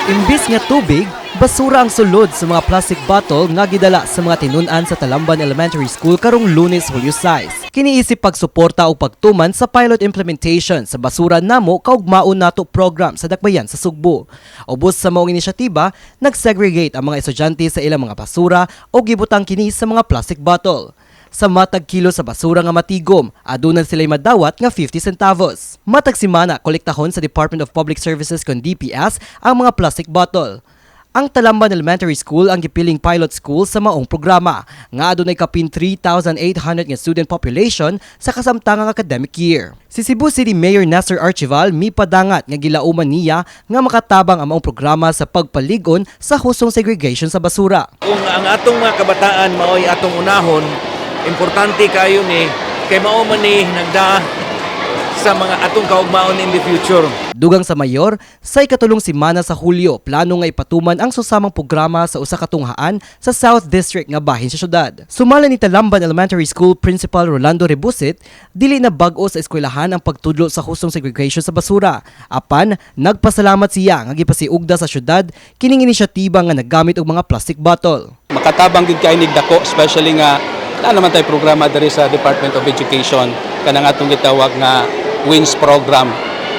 Imbis nga tubig, basura ang sulod sa mga plastic bottle nga gidala sa mga tinun-an sa Talamban Elementary School karong Lunes, Hulyo 6. Kini isip pagsuporta o pagtuman sa pilot implementation sa Basura Namo Kaugmaon Nato program sa Dakbayan sa Sugbo. Ubos sa maong inisyatiba, nag-segregate ang mga estudyante sa ilang mga basura o gibutang kini sa mga plastic bottle. Sa matag kilo sa basura nga matigom, aduna sila'y madawat nga 50 centavos. Matag simana, kolektahon sa Department of Public Services kon DPS ang mga plastic bottle. Ang Talamban Elementary School ang gipiling pilot school sa maong programa nga adunay kapin 3,800 nga student population sa kasamtangang academic year. Si Cebu City Mayor Nestor Archival mipadangat nga gilauman niya nga makatabang ang maong programa sa pagpaligon sa husong segregation sa basura. Kung ang atong mga kabataan mao'y atong unahon, importante kayo ni kay mao man ni nagdaa sa mga atong kaugmaon in the future. Dugang sa mayor, sa ikatulong semana sa Hulyo, plano nga ipatuman ang susamang programa sa usa ka tunghaan sa South District nga bahin sa syudad. Sumala ni Talamban Elementary School Principal Rolando Rebusit, dili na bag-o sa eskwelahan ang pagtudlo sa hustong segregation sa basura. Apan, nagpasalamat siya nga gipasiugda sa syudad kining inisyatiba nga naggamit og mga plastic bottle. Makatabang gid kay nig dako, especially nga naa naman tay programa diri sa Department of Education, kanang atong gitawag nga WINS program,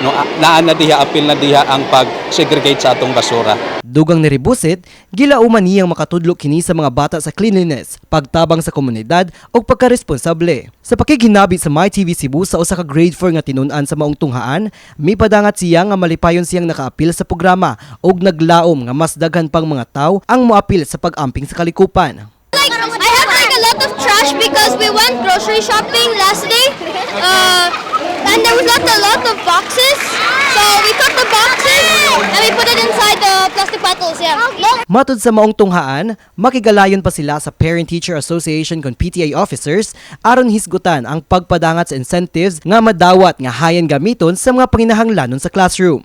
no? Naa na diha, apil na diha ang pag-segregate sa atong basura. Dugang ni Rebusit, gilauman niyang makatudlo kini sa mga bata sa cleanliness, pagtabang sa komunidad ug pagkaresponsable. Sa pakighinabi sa MyTV Cebu sa usa ka grade 4 nga tinun-an sa maong tunghaan, mipadangat siya nga malipayon siyang nakaapil sa programa ug naglaom nga mas daghan pang mga tawo ang moapil sa pag-amping sa kalikupan. Like, I have like a lot of trash because we went grocery shopping last day, and there was not a lot of boxes. So we cut the boxes and we put it inside the plastic bottles. Yeah. No. Matud sa maong tunghaan, makigalayon pa sila sa Parent-Teacher Association kon PTA officers aron hisgutan ang pagpadangat sa incentives nga madawat nga hayan gamiton sa mga panginahanglanon sa classroom.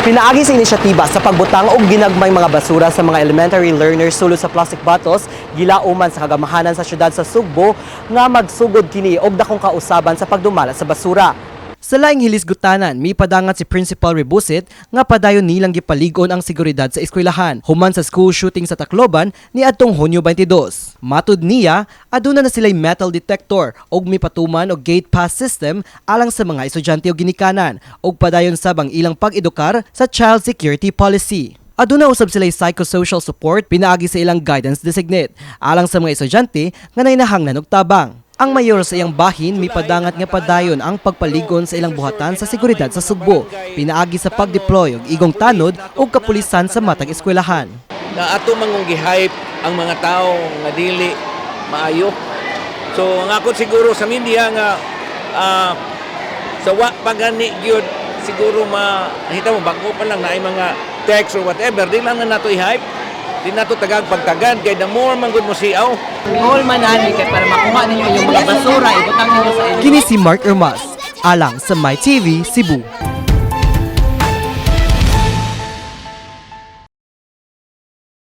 Pinaagi sa inisyatiba sa pagbutang og ginagmay mga basura sa mga elementary learners sulod sa plastic bottles, gilauman sa kagamahanan sa syudad sa Sugbo nga magsugod kini og dakong kausaban sa pagdumala sa basura. Sa laing hilisgutanan, mipadangat si Principal Rebusit nga padayon nilang gipaligon ang seguridad sa eskwelahan human sa school shooting sa Tacloban ni adtong Hunyo 22. Matud niya, aduna na sila'y metal detector ug mipatuman og gate pass system alang sa mga estudyante og ginikanan ug padayon sab ang ilang pag-edukar sa child security policy. Aduna usab sila'y psychosocial support pinaagi sa ilang guidance designate alang sa mga estudyante nga nainahanglan og tabang. Ang mayor sa iyang bahin mipadangat nga padayon ang pagpaligon sa ilang buhatan sa seguridad sa Sugbo, pinaagi sa pag-deploy og igong tanod ug kapulisan sa matag eskwelahan. Na ato mangong gi-hype ang mga tao nga dili maayo. So ang ako siguro sa media nga sa wa pa gani gyud siguro ma hita mo, bago pa lang naay mga text or whatever, di lang na nato i-hype. Di nato tagag pagtagad kay the more man gud mo siaw. Goal man ani kay para makuha ninyo inyong mga basura, ibutang ninyo sa inyo. Kini si Mark Ermas, alang sa MyTV Cebu.